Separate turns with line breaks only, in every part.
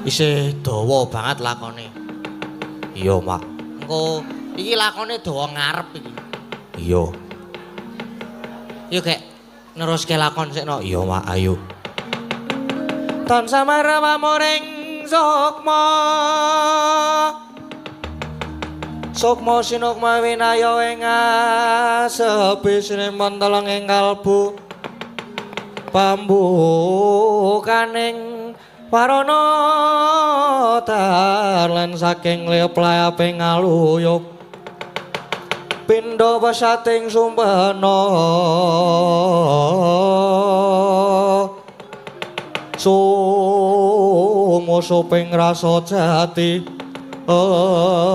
Isih dawa banget lakone. Iya, Mak. Engko iki lakone dawa ngarep iki. Iya. Yuk kek neruske lakon sikno. Iya, Mak, ayo. Tan samara moring sukma. Sukma sinukma winaya ing asepi sinemon teleng ing kalbu. Pambukaning warana dalan saking lep-layaping ngaluyup. Pindha pesating sumpena. Sumusuping rasa jati. Om.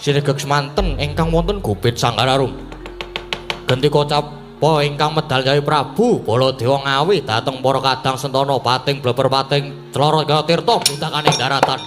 Sinegek semanten ingkang wonten gubit Sanggararum. Genti kocapa ingkang medal Kyai Prabu Baladewa Ngawi dhateng para kadang sentana pating bleber pating clorot kaya tirta bludakaning daratan.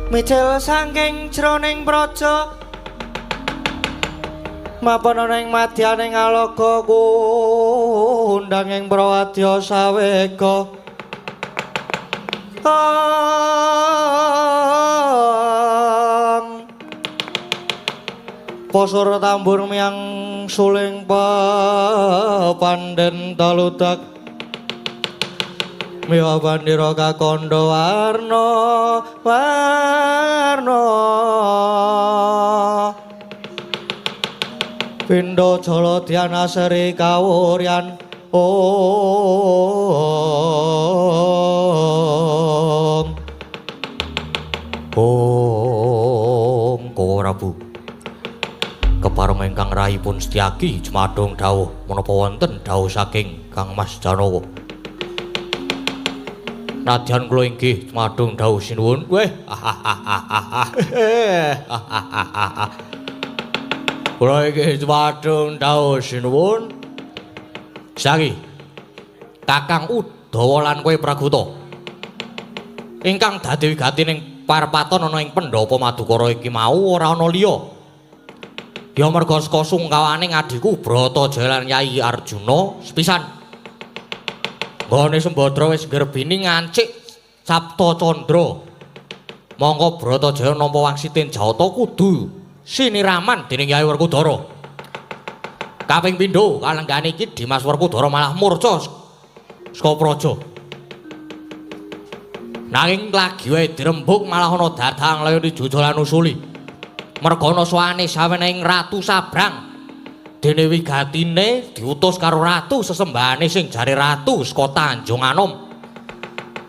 Mijil saking jroning praja mapan ana ing madyaning alaga kundang ing prawadya sawega. Posor tambur miyang suling pepandhen taludak miwa bandira kakandha warna warna pindha jala dhyana sri kawuryan. Om Om Kowa Prabu kepareng ingkang rahipun Setyaki jumadung dawuh menapa wonten dawuh saking Kang Mas Janawa. Nadyan kula inggih jumadung dawuh sinuwun. Weh. Kula inggih jumadung dawuh sinuwun. Saiki Kakang Udawa lan kowe Praguta ingkang dadi wigatining parpaton ana ing pendhapa Madukara iki mau ora ana liya. Ya merga saka sungkawaning adhiku Bratajaya lan Yai Arjuna sepisan. Nggone Sembadra wis ngrebini ngancik Sapta Candra. Mongko Bratajaya nampa wangsitin Jawata kudu siniraman dening Yai Werkudara. Kaping pindho kalenggane iki Dimas Werkudara malah murca saka praja. Nanging lagi wae dirembug malah ana dadang layone jujulan usuli. Merga ana sowane saweneing Ratu Sabrang. Dene wigatine diutus karo ratu sesembahane sing jare ratu saka Tanjung Anom.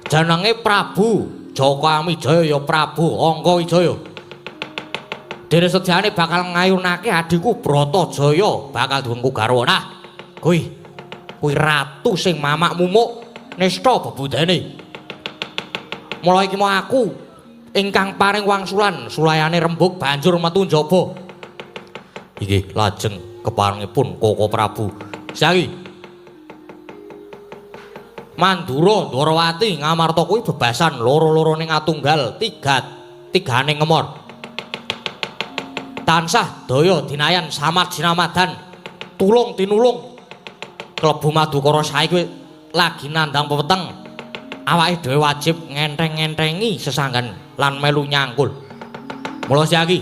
Jenenge Prabu Jaka Wijaya ya Prabu Angka Wijaya. Dene sejane bakal ngayunake adhiku Bratajaya bakal diwengku garwa. Nah, kuwi kuwi ratu sing mamak mumuk nista bebudene. Mula iki mau aku ingkang paring wangsulan sulayane rembug banjur metu njaba. Inggih, lajeng keparengipun Koko Prabu. Saiki Mandura Ndorowati Ngamarta kuwi bebasan loro-lorone ngatunggal tiga tigane ngemor. Tansah daya dinayan samad sinamadan tulung tinulung. Klebu Madukara saiki lagi nandhang pepeteng. Awake dhewe wajib ngenteng-ngentengi sesanggan lan melu nyangkul. Mula saiki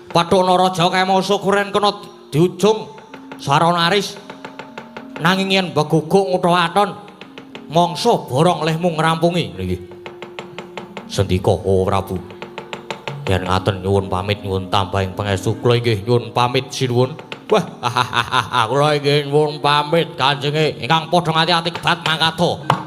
Pathuk Naraja kaya syukuran kena diujung sarana aris. Nanging yen beguguk ngutha waton mangsa borong lehmu ngrampungi niki. Sendika Koko Prabu. Yen ngaten nyuwun pamit nyuwun tambahing pangestu kula inggih nyuwun pamit sinuwun. Wah, kula inggih nyuwun pamit kanjenge ingkang padha ngati-ati kebat mangkatha.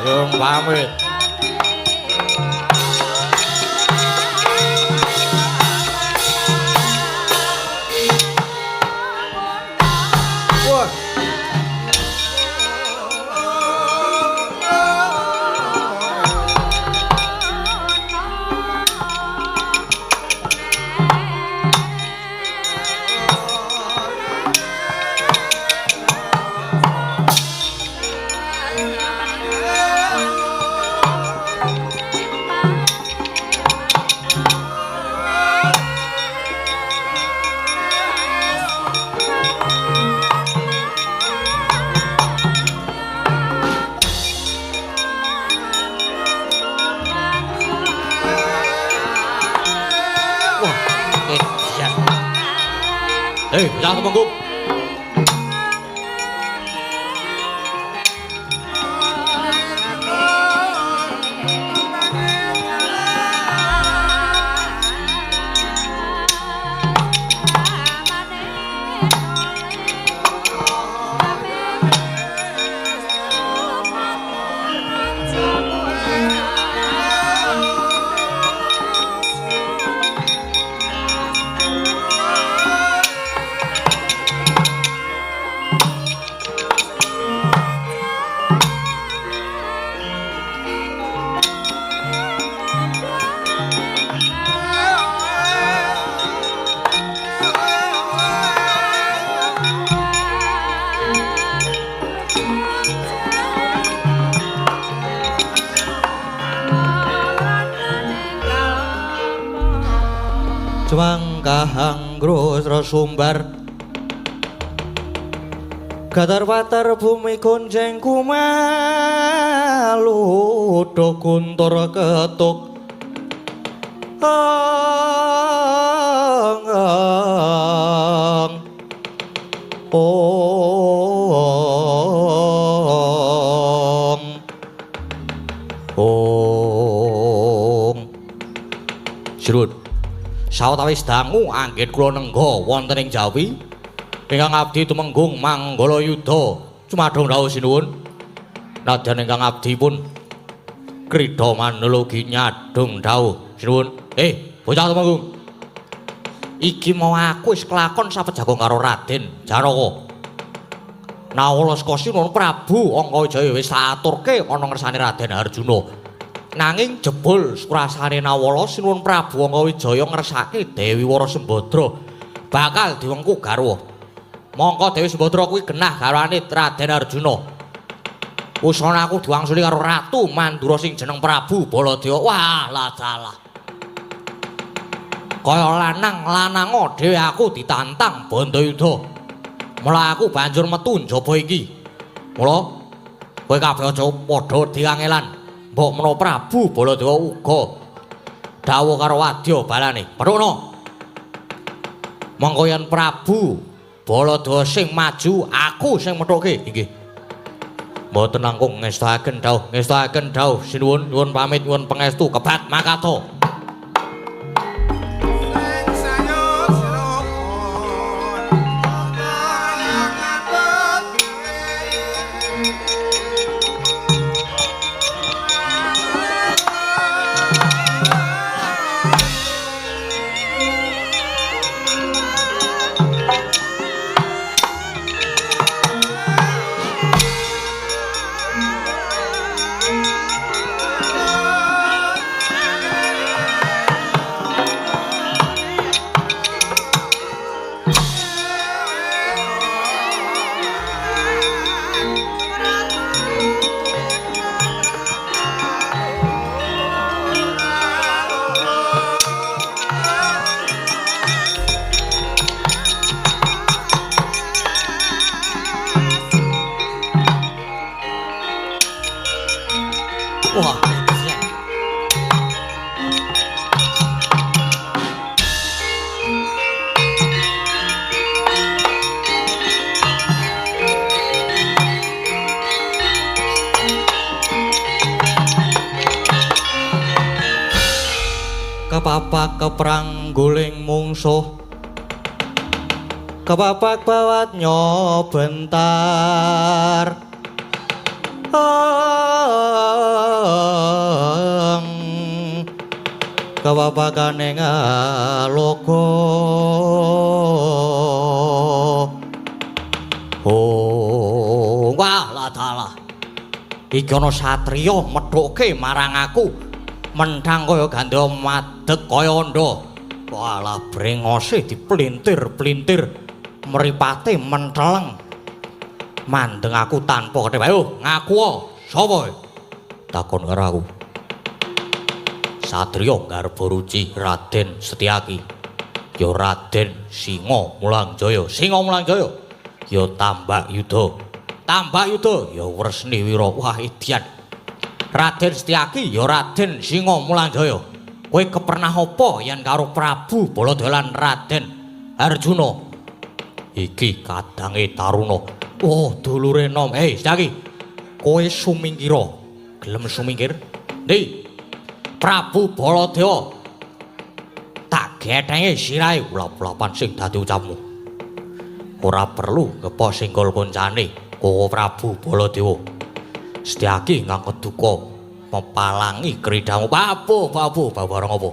Nyuwun pamit. Wah. Hei, bocah tumenggung. Jwangkahang sumbar Gatar patar bumi gonjeng kumalu do guntur ketuk ang ang ong ong. Sirun sawetawis dangu anggen kula nengga wonten ing Jawi ingkang abdi tumenggung Manggala Yuda cumadong rawuh sinuwun. Nadyan ingkang abdi pun krida manulugi nyadong dawuh sinuwun. Bocah tumenggung, iki mau aku wis kelakon sapejago karo Raden Janaka. Nawala saka Sinuwun Prabu Angkawijaya wis tak aturke ana ngersane Raden Arjuna. Nanging jebul surasane Nawala Sinuwun Prabu Angkawijaya ngersake Dewi Wara Sembadra bakal diwengku garwa. Mongko Dewi Sembadra kuwi genah garwane Raden Arjuna. Usana aku diwangsuli karo Ratu Mandura sing jeneng Prabu Baladewa. Wah, lah dalah. Kaya lanang lanango dhewe aku ditantang Bandayuda. Mula aku banjur metu njaba iki. Mula kowe kabeh aja padha diangelan. Mbok menawa Prabu Baladewa uga Dawuh karo wadya balane. Perukno. Mongko yen Prabu Baladewa sing maju, aku sing methuke. Inggih. Mboten langkung ngestakaken dawuh, ngestakaken dawuh sinuwun, nyuwun pamit, nyuwun pangestu kebat makato. Wah, kepapak keprang guling mungsuh, kepapak bawat nyobentar. Kepapakane ngaloka. Oh, wah lah dalah. Iki ana satriya methuke marang aku. Menthang kaya gandha madeg kaya andha. Walah brengose diplintir-plintir, mripate menteleng. Mandeng aku tanpa ketep. Ayo ngaku sapa? Takon karo aku. Satriya Garba Ruci Raden Setyaki. Ya Raden Singa Mulangjaya. Singa Mulangjaya. Ya Tambak Yuda. Tambak Yuda ya Wresni Wira. Wah edian. Raden Setyaki ya Raden Singa Mulangjaya. Kowe kepernah apa yen karo Prabu Baladewa lan Raden Arjuna? Iki kadange Taruna. Oh, dulure nom. Hei, Setyaki. Kowe sumingkira. Gelem sumingkir? Ndi? Prabu Baladewa tak gethenge sirahe ulap-ulapan sing dadi ucapmu. Ora perlu ngepo singgol koncane Koko Prabu Baladewa. Setyaki ingkang keduka mepalangi kridamu. Babu, babu, babareng apa?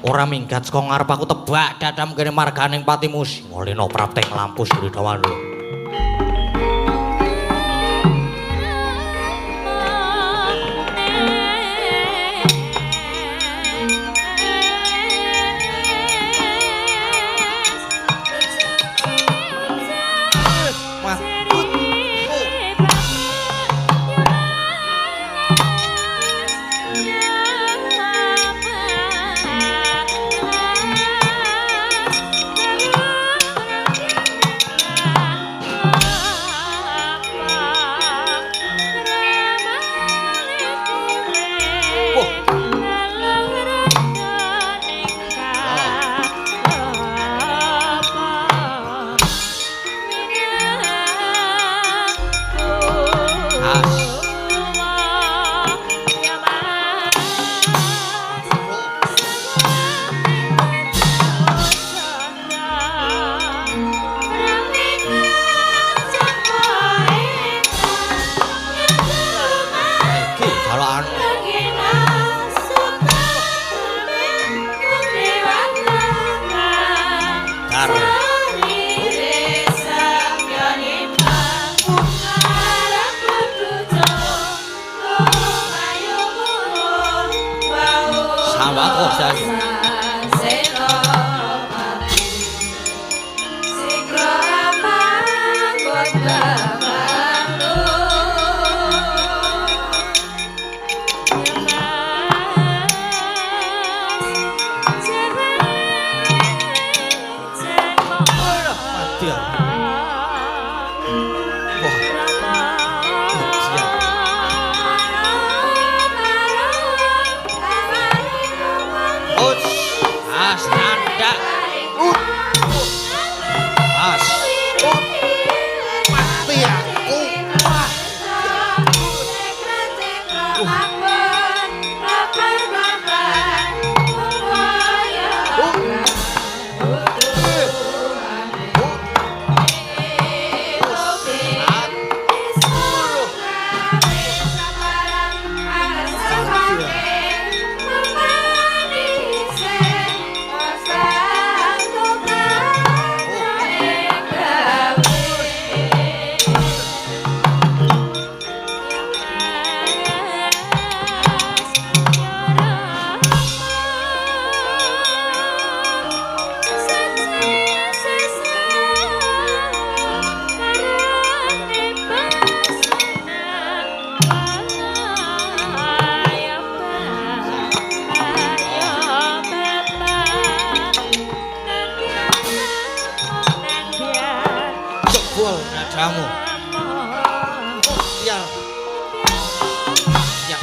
Ora minggat saka ngarep aku tebak dadam kene marganing patimu Singalena prapteng lampus kridawan lho.
Yeah.
Biar. Ya.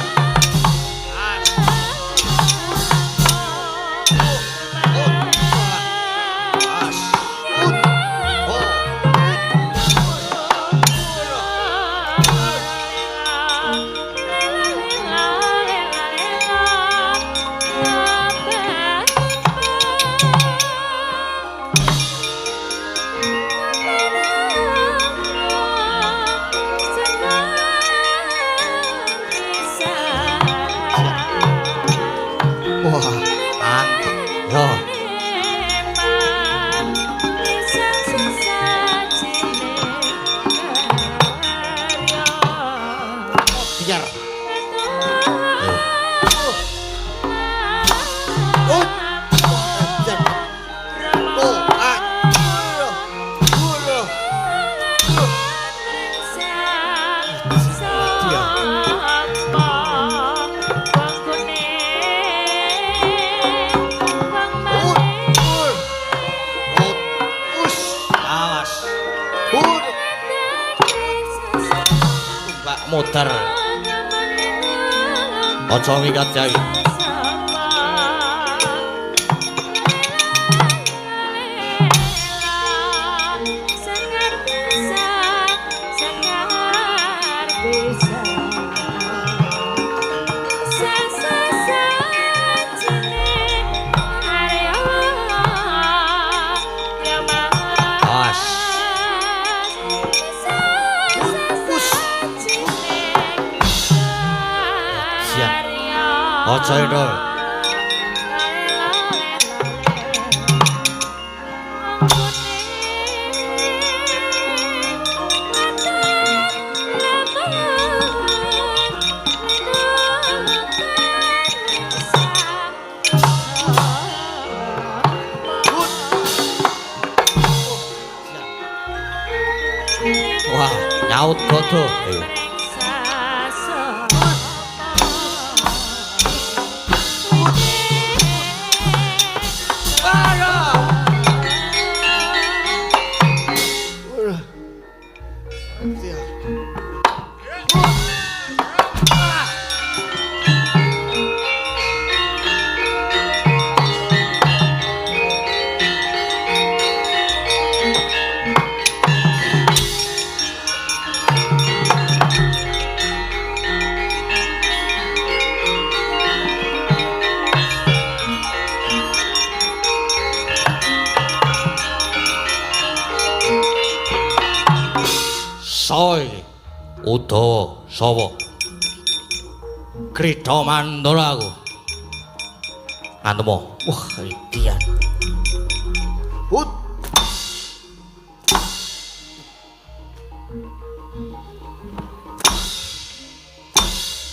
Muter. Aja ngikat jai. Aja itu. Wah, nyaut godo. Udawa sapa? Kridha Mandala aku. Ngantemo. Wah, idian. Hut.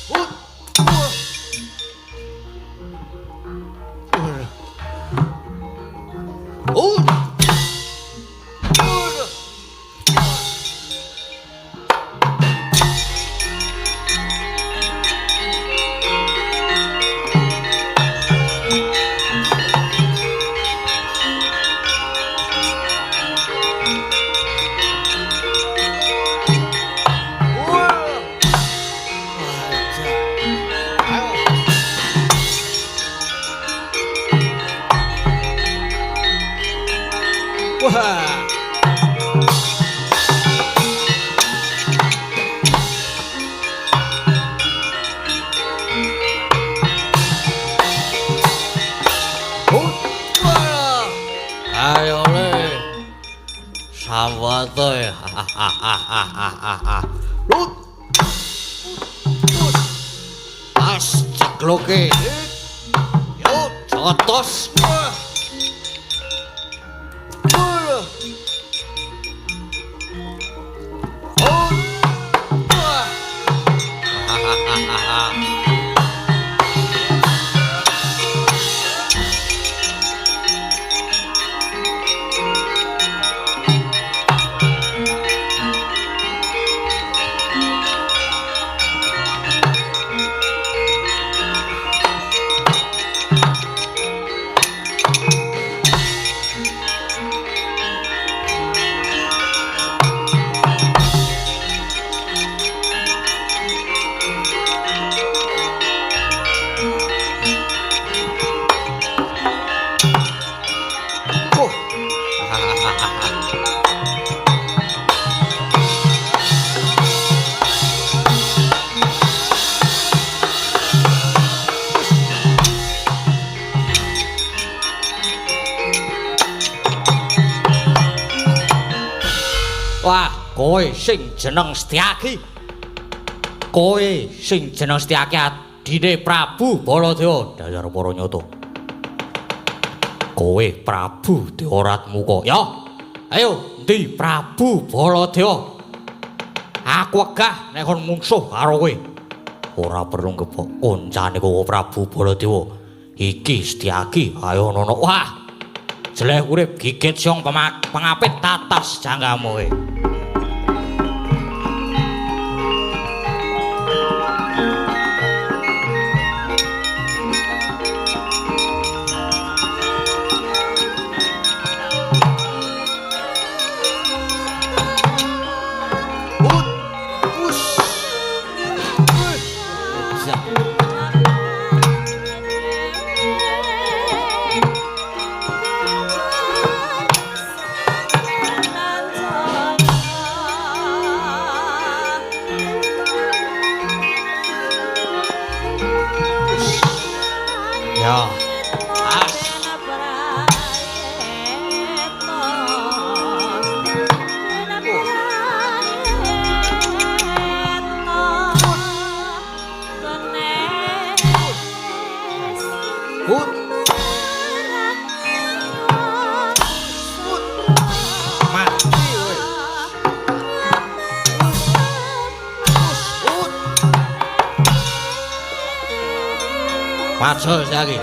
Hut. Hut. Ayo le. Sawate. Lut. As cekloke. Yo, jotos. Wah, kowe sing jeneng Setyaki. Kowe sing jeneng Setyaki adine Prabu Baladewa. Dasar para nyata. Kowe Prabu Dewaratmuka. Ya. Ayo, endi Prabu Baladewa? Aku wegah nek kon mungsuh karo kowe. Ora perlu nggebok koncane kowe Prabu Baladewa. Iki Setyaki, ayo nono. Wah. Jeleh urip gigit siong pengapit tatas janggamu kowe. Maju lagi.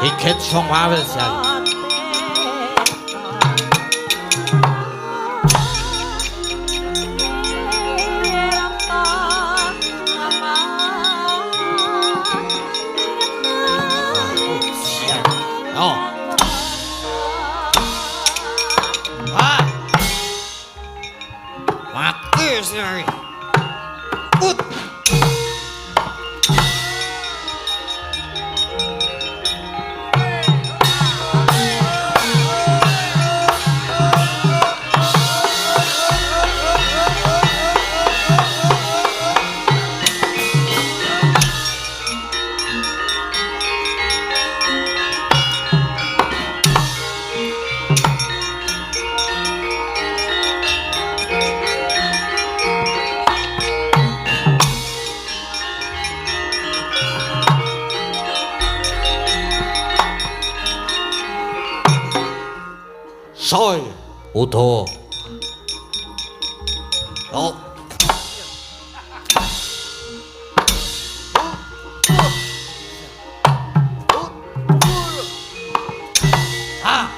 Gigit song wawel siang. Soy Udawa. Oh. Ah.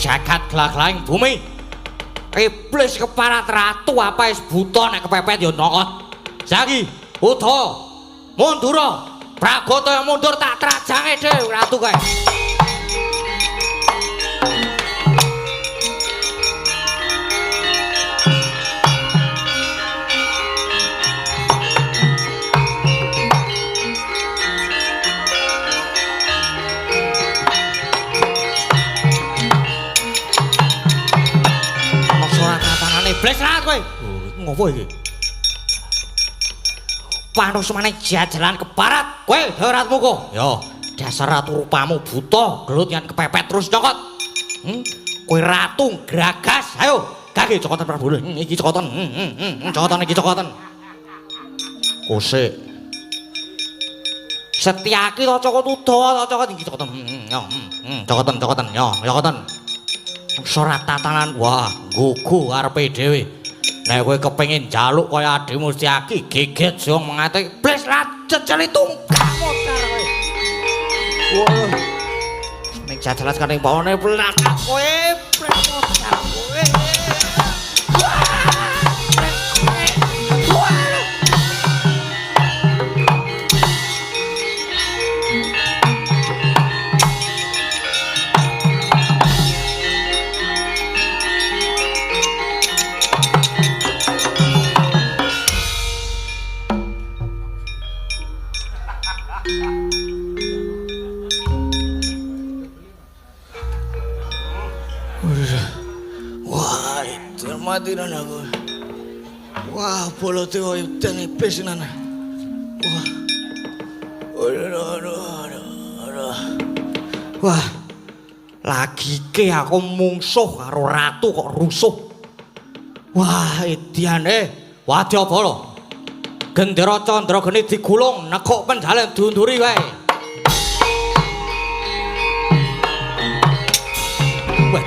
jagat glaglaing bumi. Iblis keparat ratu apa wis buta nek kepepet ya nokot. Saiki Udawa mundura. Pragata yang mundur tak trajange dhewe ratu kae. Iblis rat kowe. Oh, ngopo iki? Panusmane jajalan keparat kowe Ratmu kok. Ya, dasar ratu rupamu buta, gelut yen kepepet terus cokot. Kowe ratu gragas. Ayo, gage cokotan Prabu. Iki cokotan. Cokotan iki cokotan. Kosek. Setyaki to cokot Udawa to cokot iki cokotan. Yo, cokotan cokotan. Yo, cokotan. Ora tatanan, wah, nggugu karepe dhewe. Nek kowe kepengin njaluk kaya adhimu Setyaki, geget jong mengate iblis rat jejeli tungkah modar kowe. Wah. Ning jajalan kaning pawone plakat kowe, iblis modar kowe. Wah, itu mati nana aku. Wah, bolote kok edan iblis nana. Wah. Aduh, aduh, aduh, aduh. Wah. Lagi ke aku mungsuh karo ratu kok rusuh. Wah, ediane wadyabala. Gendera Candrageni digulung nekuk penjalen diunduri wae. Wah,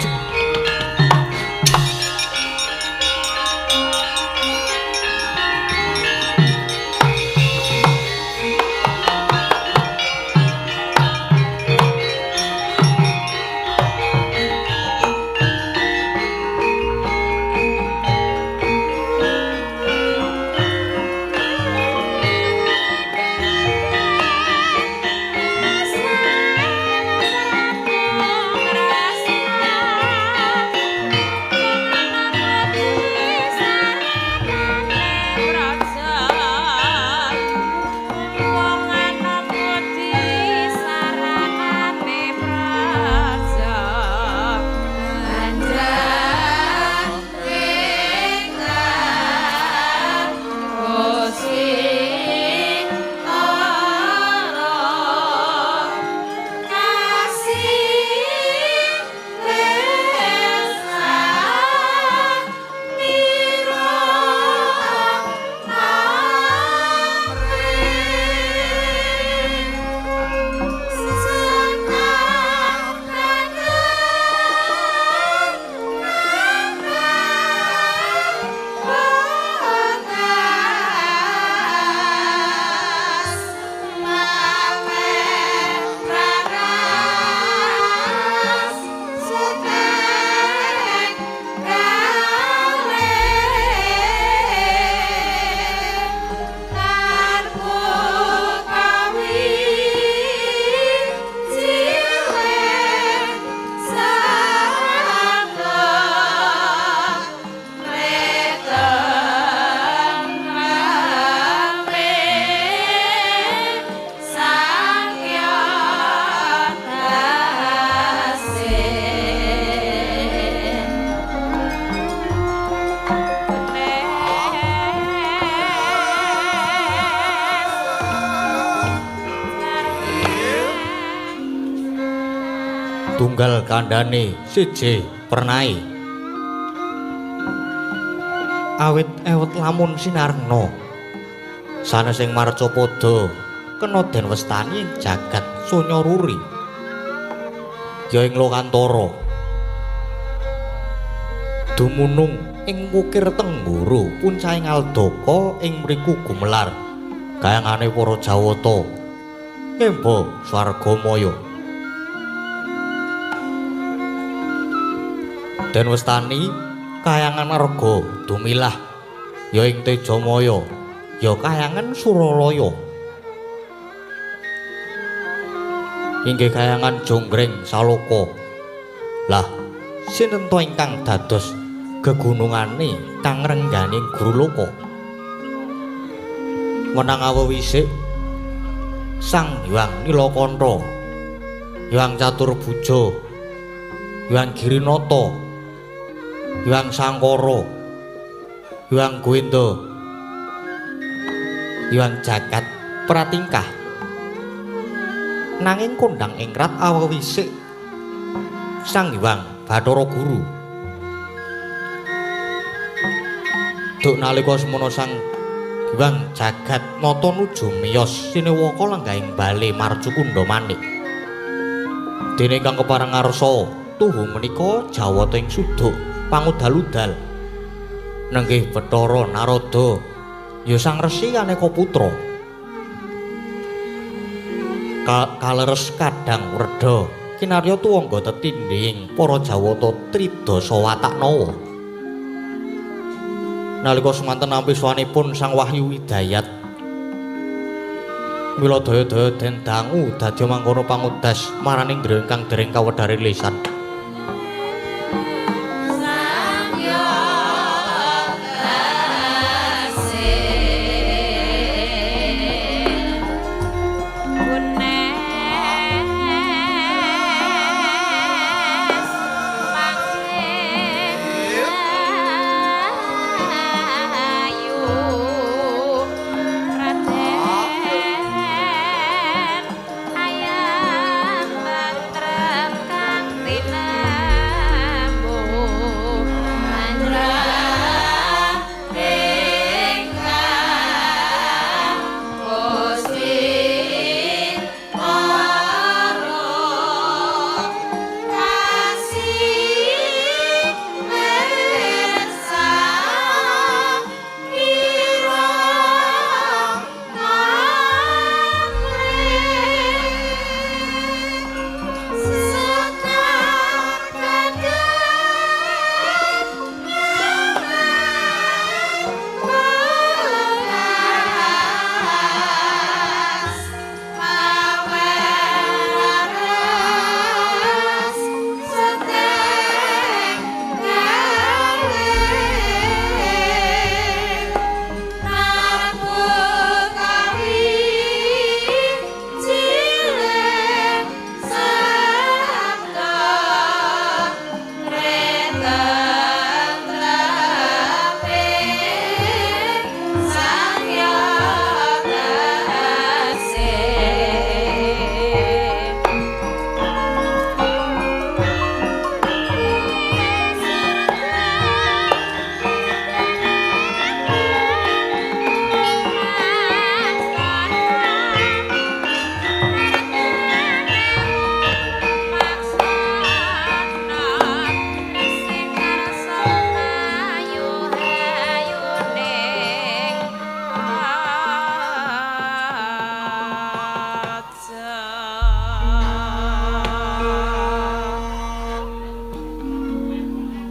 tunggal kandhane siji pernai awit ewet lamun sinarna sanes ing marcapada kena den westani ing jagat sonya ruri ya ing lokantara dumunung ing wukir Tenggara puncahing Aldaka ing mriku gumelar gayangane para Jawata emba swarga maya. Den westani kayangan Arga Dumilah ya ing Tejamaya, ya kayangan Suralaya. Inggih kayangan Jongreng Saloka. Lah, sinten to ingkang dados gegunungane kang nrenggani Guru Loka? Menang awewisik Sang Hyang Nilakantha, Hyang Caturbuja, Hyang Girinata, Hyang Sangkara, Hyang Gwenda, Hyang Jagat Pratingkah. Nanging kondhang ing rat awewisik Sang Hyang Bathara Guru. Duk nalika semono Sang Hyang Jagat Nata nuju miyos sinewaka lenggahing bale Marcukundha Manik. Dene ingkang kepareng ngarsa tuhu menika jawata ing suduk pangudal-udal. Nenggih Bathara Narada ya Sang Resi Kaneka Putra. Kaleres kadang wredha kinarya tuwangga tetindhing para jawata tridasa watak nawa. Nalika semanten nampi swanipun Sang Wahyu Hidayat, mila daya-daya den dangu dadi mangkono pangudas maraning griya ingkang dereng kawedharing lisan.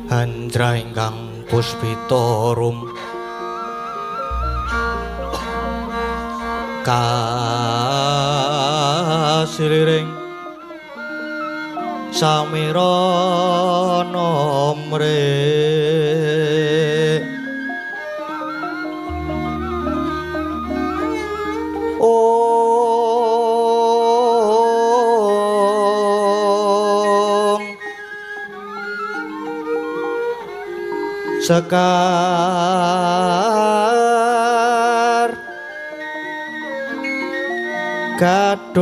Handra ingkang puspita rum kasiliring samirana mre Sekar Gadung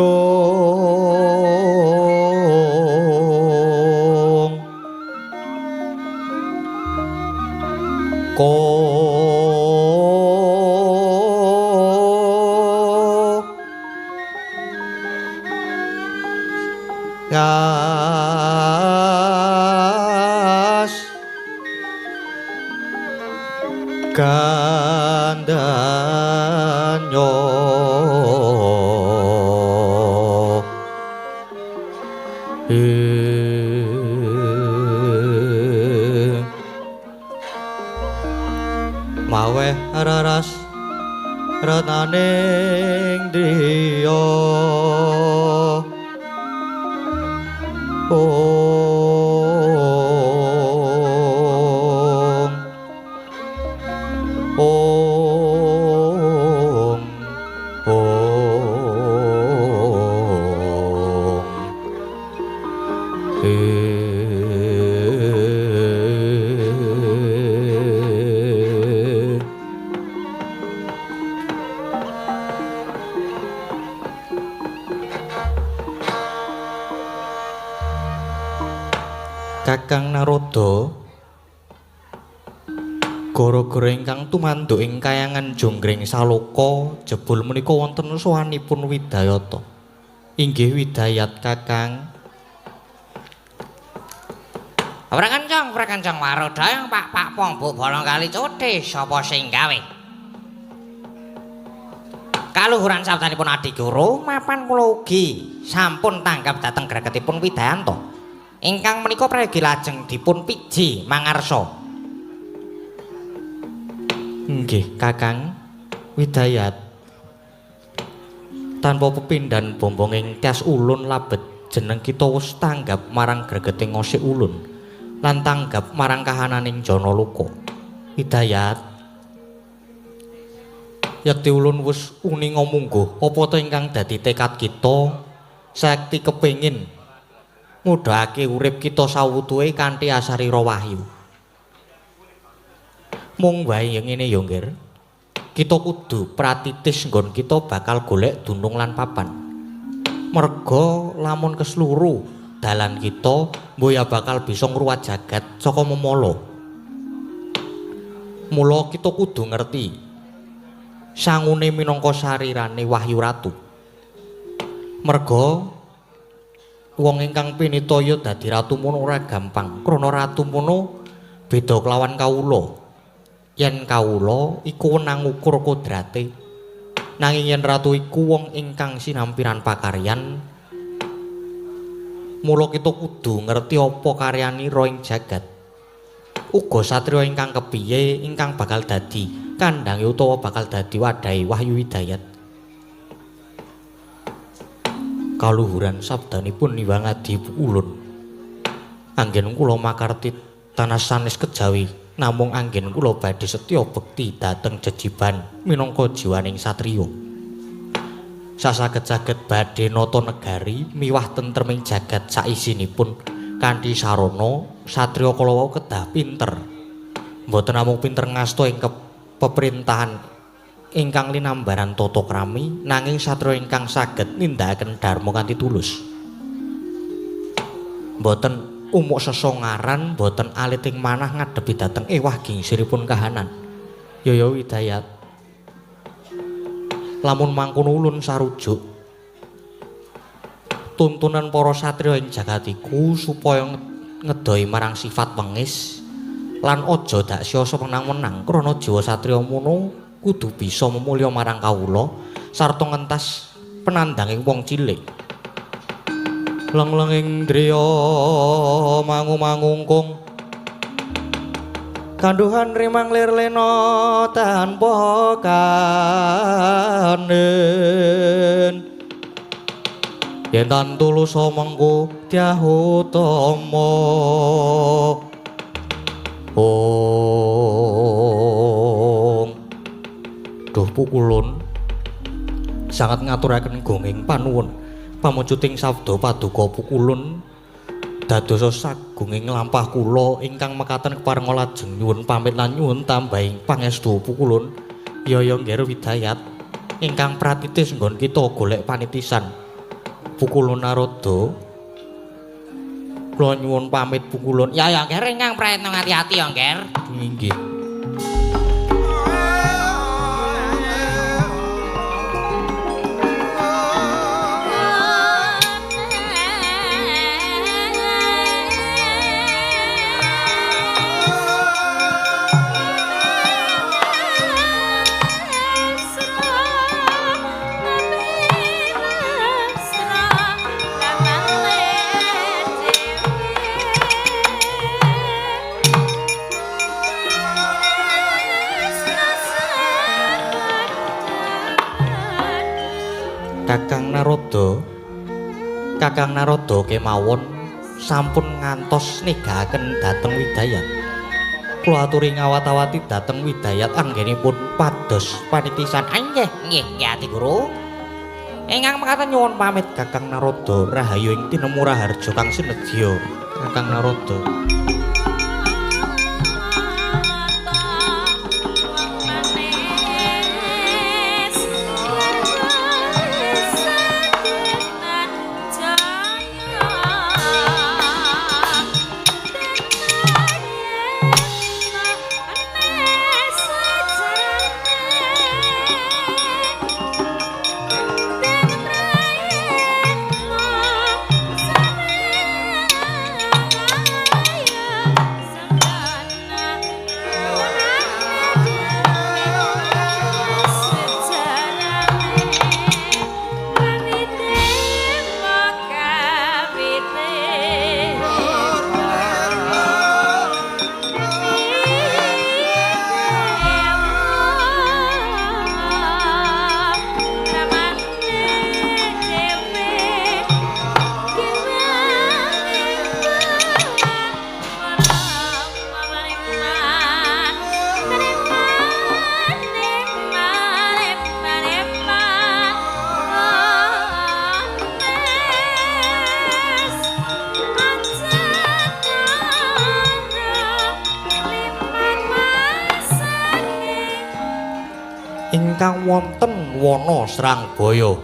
Ko Gas Gandanyo Raras rataning driya. Ong ong ong. Kakang Narada, gara-gara ingkang tumanduk ing kayangan Jonggring Saloka jebul menika wonten sowanipun Widayata. Inggih Widayat Kakang.
Ora kencang, ora kencang warodha Pak Pak Pong Bu Bolong Kali Cothe sapa sing gawe? Kaluhuran sabdanipun Adiguru mapan kula ugi sampun tanggap dhateng gregetipun Widayanta. Ingkang menika prayogi lajeng dipun piji mangarsa.
Nggih, Kakang Widayat. Tanpa pepindhan bombonging tyas ulun labet jeneng kita wis tanggap marang gregete ngosik ulun lan tanggap marang kahananing Janaloka. Widayat, yekti ulun wis uninga mungguh apa ta ingkang dadi tekad kita sakti kepengin ngudhake urip kita sawutuhe kanthi asarira wahyu. Mung wae yen ngene ya, Nggir. Kita kudu pratitis nggon kita bakal golek dunung lan papan. Merga lamun kesluru dalan kita mboya bakal bisa ngruwat jagat saka memala. Mula kita kudu ngerti sangune minangka sarirane Wahyu Ratu. Merga wong ingkang pinitaya dadi ratu mono ora gampang, krana ratu mono beda kelawan kawula. Yen kawula iku wenang ngukur kodrate, nanging yen ratu iku wong ingkang sinampiran pakaryan. Mula kita kudu ngerti apa karyanira ing jagat. Uga satriya ingkang kepiye ingkang bakal dadi kandhange utawa bakal dadi wadhahe Wahyu Hidayat. Kaluhuran sabdanipun Hyang Adi ulun. Anggen kula makarti tanah sanes kejawi, namung anggen kula badhe setya bekti dhateng jejiban minangka jiwaning satriya. Sasaged-saged badhe nata negari miwah tentreming jagat saisinipun kanthi sarana satriya kala wau kedah pinter. Mboten namung pinter ngasta ing peperintahan ingkang linambaran tata krami, nanging satriya ingkang saged nindakaken dharma kanthi tulus. Mboten umuk sesongaran, mboten alit ing manah ngadepi dhateng ewah gingsiripun kahanan. Yaya Widayat, lamun mangkono ulun sarujuk tuntunan para satriya ing jagat iku supaya ngedoi marang sifat wengis lan aja dak siasa menang-menang, krana jiwa satriya mono kudu bisa memulya marang kawula sarta ngentas penandanging wong cilik. Leng-lenging driya mangu-mangungkung kanduhan rimang lir lena tanpa kanen. Yen tan tulus mengko dyahutama. Ong. Duh pukulun sangat ngaturaken gonging panuwun pamujuting sabda paduka pukulun dadosa sagunging lampah kula ingkang mekaten keparenga lajeng nyuwun pamit lan nyuwun tambahing pangestu pukulun. Yaya Nggir Widayat ingkang pratitis nggon kita golek panitisan. Pukulun Narada kula nyuwun pamit pukulun.
Ya ya Nggir ingkang prayitna ngati-ati ya Nggir.
Inggih.
Mesra.
Kakang Narada, Kakang Narada kemawon sampun ngantos negaken dhateng Widayat. Kula aturi ngawat-awati dhateng Widayat anggenipun pados panitisan.
Nggih, nggih, nggih Adi Guru.
Ingkang mekaten nyuwun pamit Kakang Narada, rahayu ing tinemu raharja kang sinedya Kakang Narada. Ingkang wonten wana Srangbaya.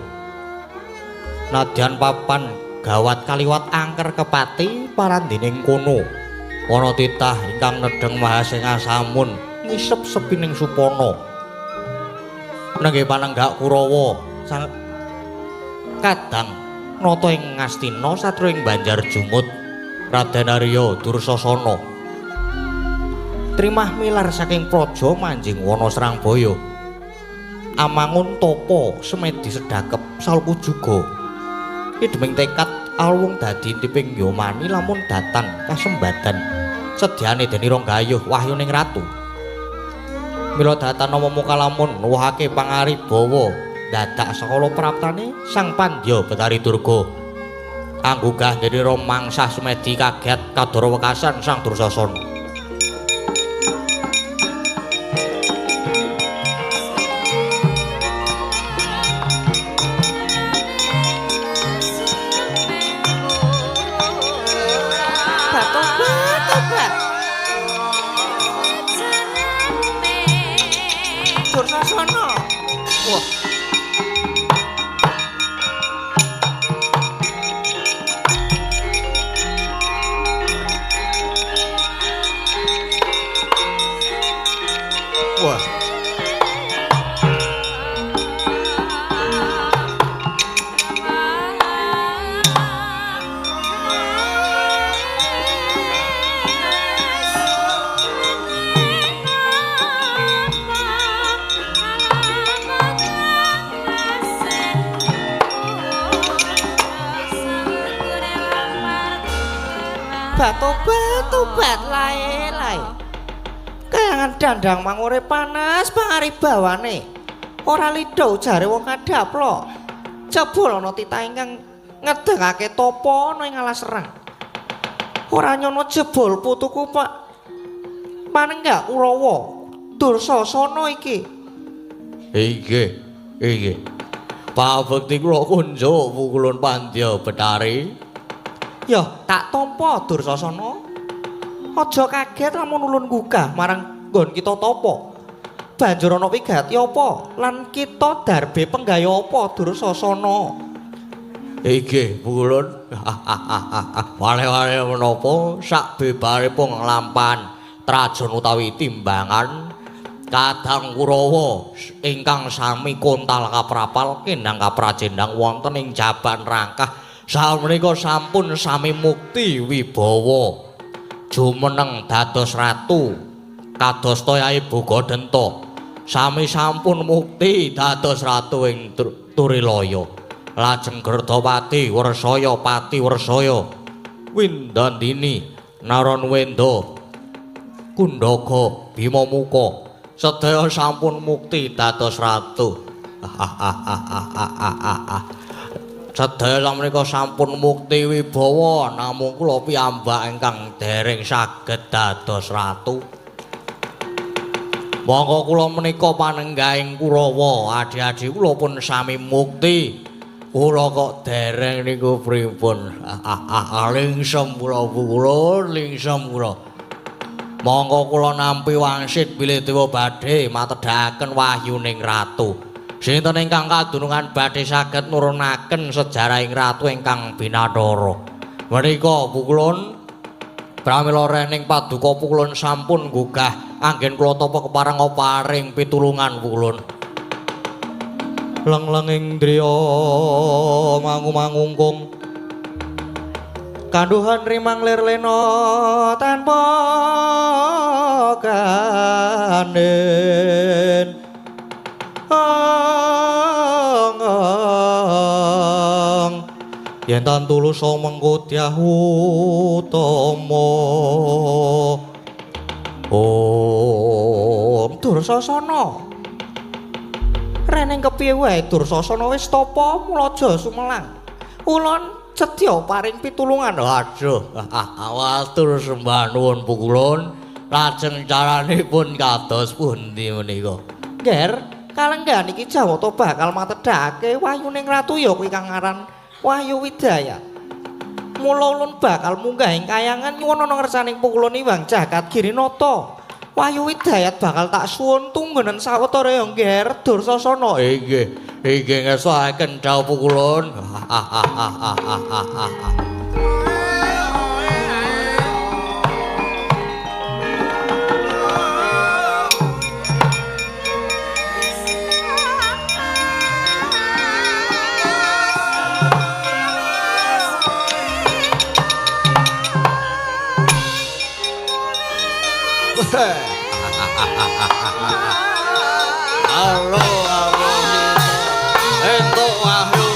Nadyan papan gawat kaliwat angker kepati parandining kono. Ana titah ingkang nedheng Mahasengasamun ngisep sepining supana. Nenggih panenggak Kurawa sang kadang nata ing Ngastina satru ing Banjar Jumut Raden Arya Dursasana. Trimah milar saking praja manjing wana Srangbaya. Amangun tapa semedi sedakep salku juga. Ideming tekad alwung dadi intiping yomani lamun datan kasembadan sedyane denira gayuh wahyuning ratu. Mila datan nama muka lamun nuwuhake pangaribawa dadak sakala praptane Sang Pandya Betari Durga. Anggugah denira mangsah semedi kaget kadara wekasan Sang Dursasana.
Dursasana. Wah.
Wah.
Tobat lae-lae. Kayangan dandang mangure panas pangaribawane. Ora lidho jare wong kadhaplok. Jebul ana titah ingkang ngedengake tapa ana ing alas serang. Ora nyono jebul putuku Pak Panenggak Kurawa Dursasana iki.
Inggih, inggih. Pabekti kula kunjuk pukulun Pandya Betari.
Ya, tak tampa Dursasana. Aja kaget lamun ulun gugah marang nggon kita tapa. Banjur ana wigati apa lan kita darbe penggaya apa Dursasana?
Inggih, pukulun. Wale-wale menapa sak bebaripun nglampahan trajon utawi timbangan Kadang Kurawa ingkang sami kontal kaprapal kendang kaprajendang wonten ing Jaban Rangkah samenika sampun sami mukti wibawa jumeneng dados ratu kados toyahe Bogodenta sami sampun mukti dados ratu ing Turilaya. Lajeng Gerdapati Wersaya Pati Wersaya Windandini Naranwenda Kundaga Bimamuka sedaya sampun mukti dados ratu. Sedaya menika sampun mukti wibawa, namung kula piyambak ingkang dereng saged dados ratu. Monggo kula menika panenggahing Kurawa, adi-adi kula pun sami mukti. Kula kok dereng niku pripun? Lingsem kula kula, lingsem kula. Monggo kula nampi wangsit bilih dewa badhe matedhakaken wahyuning ratu. Sinten ingkang kadunungan badhe saged nurunaken sejarahing ratu ingkang binathara. Menika pukulun pramila rening paduka pukulun sampun gugah anggen kula tapa kepareng paring pitulungan pukulun. Lenglenging driya mangu-mangungkung kandhuhan rimang lir lena tanpa gandhen. Yen tan tulus mengko dyah utama. Om
Dursasana. Reneng kepiye wae Dursasana wis tapa mulaja sumelang. Ulun sedya paring pitulungan.
Aduh, matur sembah nuwun pukulun. Lajeng caranipun kados pundi menika?
Nger, kalenggahan iki Jawata bakal matedhake wahyuning ratu ya kuwi kang aran Wahyu Widayat. Mula ulun bakal munggah ing kayangan nyuwun ana ngersaning pukulun Iwang Jagat Girinata. Wahyu Widayat bakal tak suwun tunggunen sawetara ya Nger Dursasana.
Inggih, inggih ngersakaken dawuh pukulun. Halo, halo, entuk wahyu.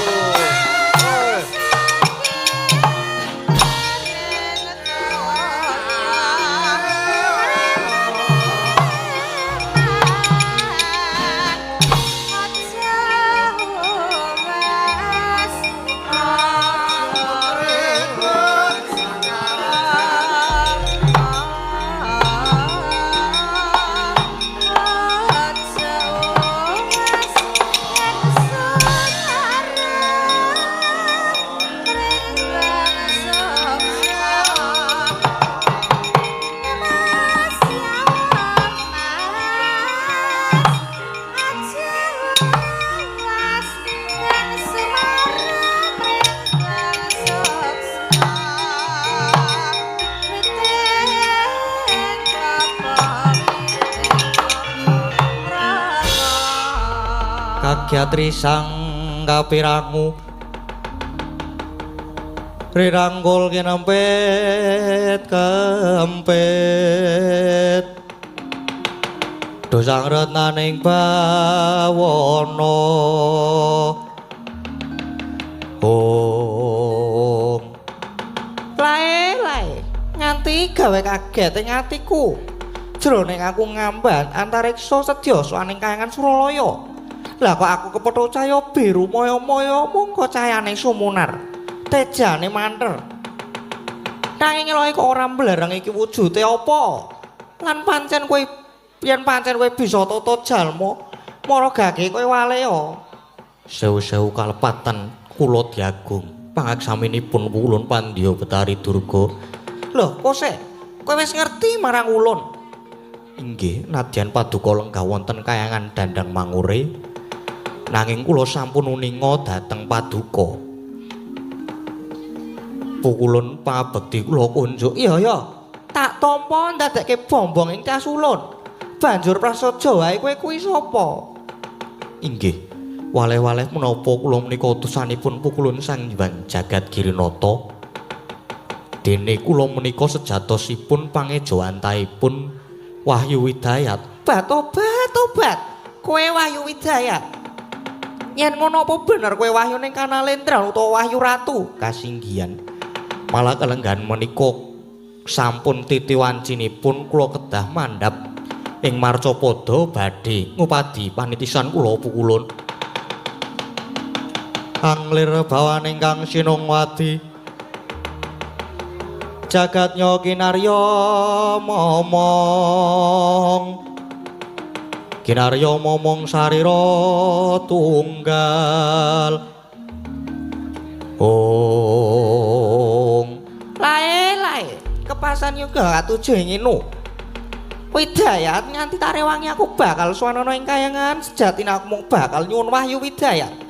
Kagyatri sang kapirangu rirangkul kinempit kempit dosang retnaning bawana. Om
lae lae nganti gawe kaget ing atiku jroning aku ngamban antariksa sedya soaning kayangan Suralaya. Lah kok aku kepethuk cahya biru maya-maya mongko cahayane sumunar tejane manter. Nanging elohe kok ora mblereng iki wujude apa? Lan pancen kowe yen pancen kowe bisa tata jalma mara gage kowe walea.
Sewu-sewu kalepatan kula diagung pangaksaminipun ulun Pandya Betari Durga.
Lho, kose kowe wis ngerti marang ulun?
Inggih, nadyan paduka lenggah wonten kayangan Dandang Mangure, nanging kula sampun uninga dhateng paduka. Pukulun pangabekti kula kunjuk.
Iya ya, tak tampa ndadekke bombong ing tas ulun. Banjur prasaja wae kowe kuwi sapa?
Inggih, waleh-waleh menapa kula menika utusanipun pukulun Sang Hyang Jagat Girinata. Dene kula menika sejatosipun pangejawantahipun Wahyu Widayat.
Bat obat obat. Kowe Wahyu Widayat. Yen ngono apa bener kowe wahyu ning Kanalendra utawa Wahyu Ratu?
Kasinggihan. Malah kalenggahan menika sampun titi wancinipun kula kedah mandhap ing marcapada badhe ngupadi panitisan kula pukulun. Anglir bawaning kang sinungwadi jagat kinarya momong kinarya momong sarira tunggal. Ong
lae lae kepasan yoga katuju ing inu Widayat nganti tarewangi aku bakal suwanana ing kayangan sejatine aku mung bakal nyuwun wahyu Widayat.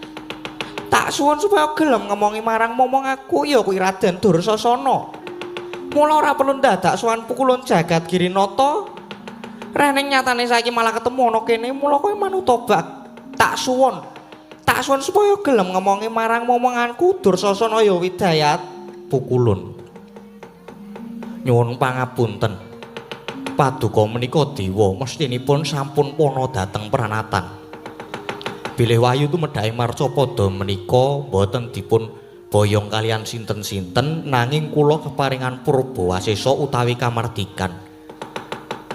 Tak suwun supaya gelem ngomongi marang momong aku ya kuwi Raden Dursasana. Mula ora perlu ndadak sowan pukulun jagat Girinata. Reneng nyatane saiki malah ketemu ana kene, mula kowe manut tobat. Tak suwun. Tak suwun supaya gelem ngomongi marang momonganku Dursasana ya Widayat.
Pukulun. Nyuwun pangapunten. Paduka menika dewa mestinipun sampun pana dhateng pranatan. Bilih wahyu tumedhake marcapada menika boten dipun boyong kalian sinten-sinten nanging kula keparingan purba wasesa utawi kamardikan.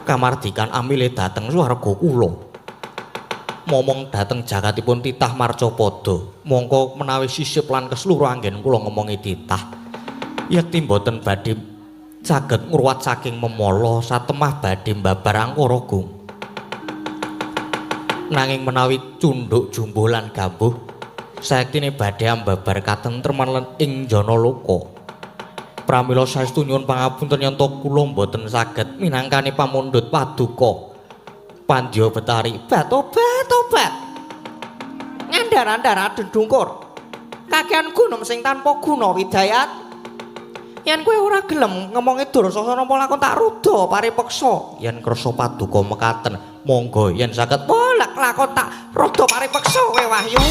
Kamardikan amile dhateng swarga kula. Momong dhateng jagatipun titah marcapada. Mongko menawi sisip lan keseluruh anggen kula ngomongi titah. Yekti boten badhe saged ngruwat saking memala satemah badhe mbabar angkara gung. Nanging menawi cundhuk jumbuh lan gambuh sayektine badhe ambabar katentreman lan ing jana loka. Pramila saestu nyuwun pangapunten yen to kula mboten saged minangkani pamundhut paduka Pandya Betari.
Tobat tobat. Ngandar-andar adendungkur. Kakean gunung sing tanpa guna Widayat. Yen kowe ora gelem ngomongi Dursasana apa lakon tak ruda paripeksa.
Yen kersa paduka mekaten, monggo yen saged
polak lakon tak ruda paripeksa kowe Wahyu.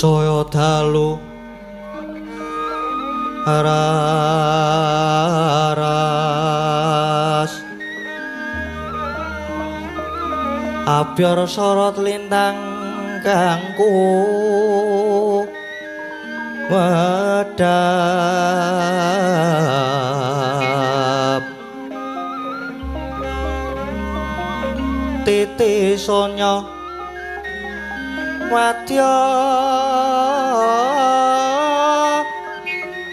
Saya dalu raras abyar sorot lintang kangku wedal.
sonya wadya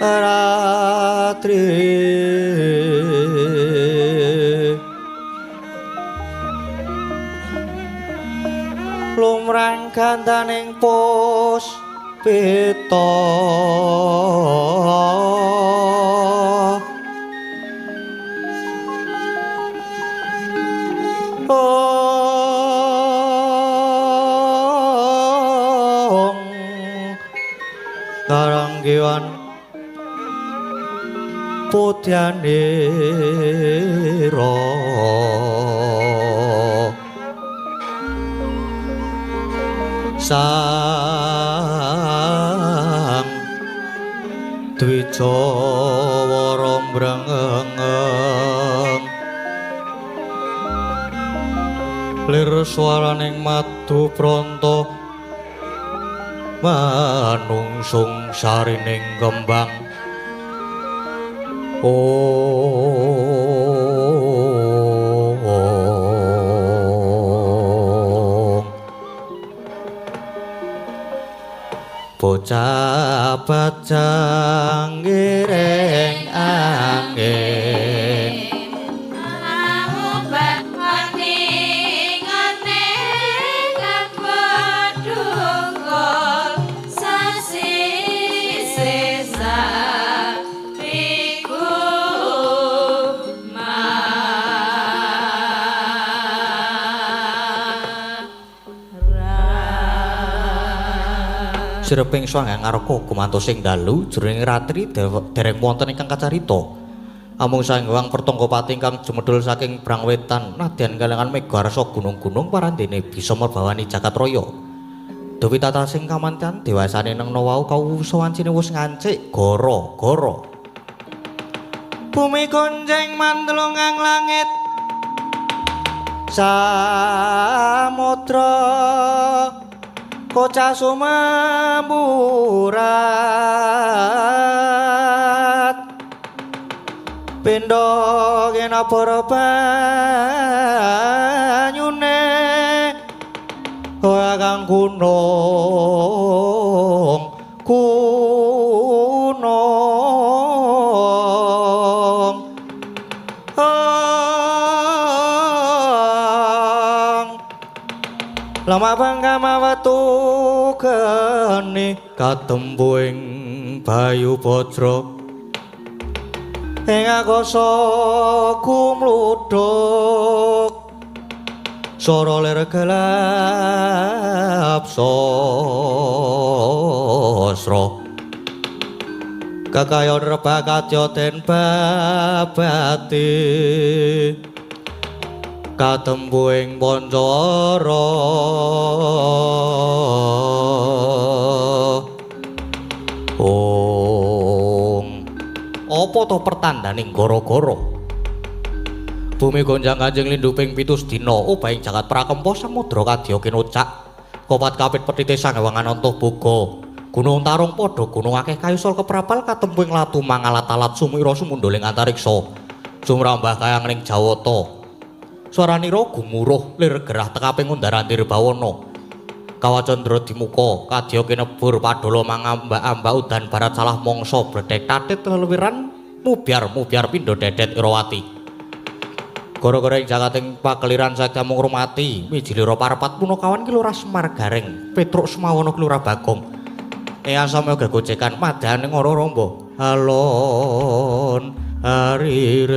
ratri lumrang gandaning puspita karanggiwan putyanira sang dwijawara mrengeng lir swaraning madu pranta manungsung sarining kembang. Ong bocah bajang ngiring angin sireping swangga ngarka gumantos ing dalu jroning ratri dereng wonten ingkang kacarita. Amung Sang Hyang Pertangga-pati ingkang jumedhul saking Brangwetan nadyan kalangan mega arsa gunung-gunung parandene bisa merbawani jagat raya. Dewi tatasing kamantian dewasane nengna wau kawusa wancine wus ngancik gara-gara. Bumi gonjeng mandelungang langit samudra kocah sumemurat pindha kinabara banyune ora kang gunung gunung lemah bangga wetu geni katempu ing bayu bajra ing akasa kumludhuk swara lir gelap sasra kekayon rebak kadya den babati katempu ing Pancara. Ong apa to pertandaning gara-gara bumi gonjang kanjeng lindu ping 7 dina obahing jagat prakempa samudra kadya kinocak kopat kapit petite Sang Hyang Ananta Boga gunung tarung padha gunung akeh kayu sol keprapal katempu ing latu mangalat-alat sumira sumundhuling antariksa sumrambah kayang ning Jawata swaranira gumuruh lir gerah tekaping undar-andir bawana kawacandra dimuka kadya kinebur padala mangambak-ambak udan barat salah mangsa bledhek tatit lelwiran mubyar-mubyar pindha dedet Irawati gara-gara ing jagating pakeliran saged ngrumati mijilira parapat punakawan ki Lurah Semar Gareng Petruk Semawana ki Lurah Bagong eyang samya gegojekan madhane ngara ramba alon ariring.